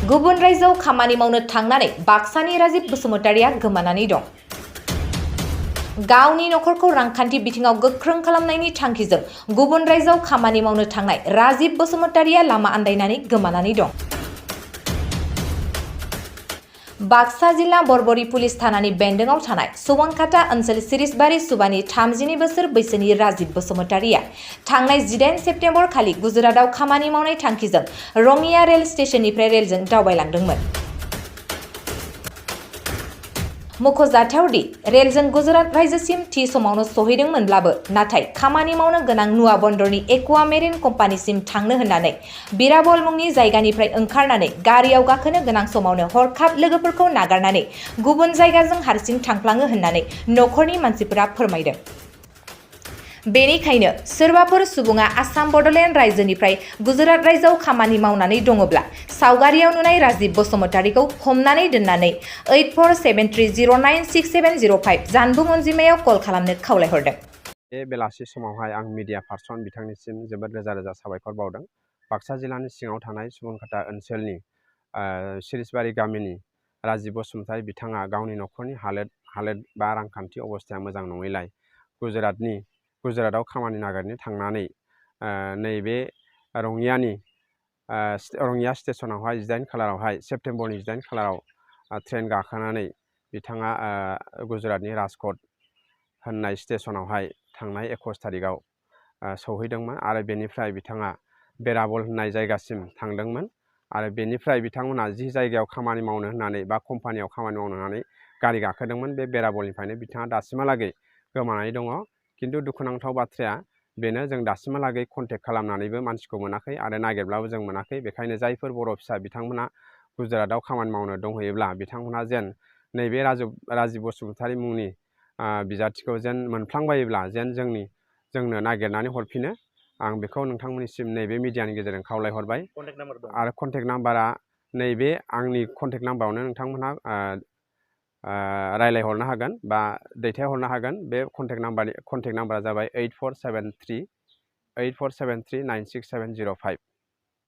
गुबुन रायजोआव खामानि मावनो थांनानै बाक्सानि राजिब बसुमतारिया गोमानानै दं। गावनि नखरखौ रांखान्थि बिथिङाव गोख्रों खालामनायनि थांखिजों गुबुन रायजोआव खामानि मावनो थांनाय राजिब बसुमतारिया लामा आन्दायनानै गोमानानै दं। बाक्सा जिल्ला बरबरी पुलिस थानानि बेन्दोंआव थानाय सुबनखाता ओनसोल सिरिसबारि सुबानि 32 बोसोर बैसोनि राजिब बसुमतारिया थांनाय 18 सेप्तेम्बर खालि गुजरातआव खामानि मावनाय थांखिजों रङिया रेल स्टेशननिफ्राय रेलजों दावबायलांदोंमोन। मख'जाथावदि रेलजों गुजरात रायजोसिम थि समावनो सहैदोंमोनब्लाबो नाथाय खामानि मावनो गोनां नुवा बन्दरनि एक्वा मेरिन कम्पानिसिम थांनो होननानै बिराबल मुंनि जायगानिफ्राय ओंखारनानै गारियाव गाखोनो गोनां समावनो हरखाब लोगोफोरखौ नागारनानै गुबुन जायगाजों हारसिं थांफ्लाङो होननानै नखरनि मानसिफोरा फोरमायदों। बेनिखायनो सोरबाफोर सुबुङा आसाम बडलेण्ड रायजोनिफ्राय गुजरात रायजोआव खामानि मावनानै दङब्ला सावगारियाव नुनाय राजिब बसुमतारिखौ हमनानै दोननानै 8473096705 जानबुं अनजिमायाव कल खालामनो खावलायहरदों। बे बेलासि समावहाय आं मिडिया पार्सन बिथांनिसिम जोबोद रोजा रोजा साबायखर बावदों। बाक्सा जिल्लानि सिङाव थानाय सुबनखाता ओनसोलनि सिरिसबारि गामिनि राजिब बसुमतारि बिथाङा गावनि नखरनि हालोद बा रांखान्थि अबस्थाया मोजां नङैलाय गुजरातआव खामानि नागिरनो थांनानै नैबे रङिया स्टेशनावहाय 18 खालारावहाय सेप्तेम्बरनि 18 खालाराव ट्रेन गाखोनानै बिथाङा गुजरातनि राजकट होननाय स्टेशनावहाय थांनाय 21 तारिखआव सौहैदोंमोन आरो बेनिफ्राय बिथाङा बेराबल होननाय जायगासिम थांदोंमोन आरो बेनिफ्राय बिथांमोना जि जायगायाव खामानि मावनो होननानै बा कम्पानियाव खामानि मावनो होननानै गारि गाखोदोंमोन बे बेराबलनिफ्रायनो बिथाङा दासिमहालागै गोमानानै दङ। खिन्थु दुखुनांथाव बाथ्राया बेनो जों दासिमहालागै कन्टेक्ट खालामनानैबो मानसिखौ मोनाखै आरो नागिरब्लाबो जों मोनाखै। बेखायनो जायफोर बर' फिसा बिथांमोना गुजरातआव खामानि मावनो दंहैयोब्ला बिथांमोना जेन नैबे राजिब बसुमतारि मुंनि बिजाथिखौ जेन मोनफ्लांबायोब्ला जेन जोंनो नागिरनानै हरफिनो आं बेखौ नोंथांमोननिसिम नैबे मिडियानि गेजेरजों खावलायहरबाय। आरो कन्टेक्ट नाम्बारा नैबे आंनि कन्टेक्ट नाम्बारावनो नोंथांमोनहा रायलायहरनो हागोन बा दैथायहरनो हागोन। बे कन्टेक्ट नाम्बारा जाबाय 8473967005।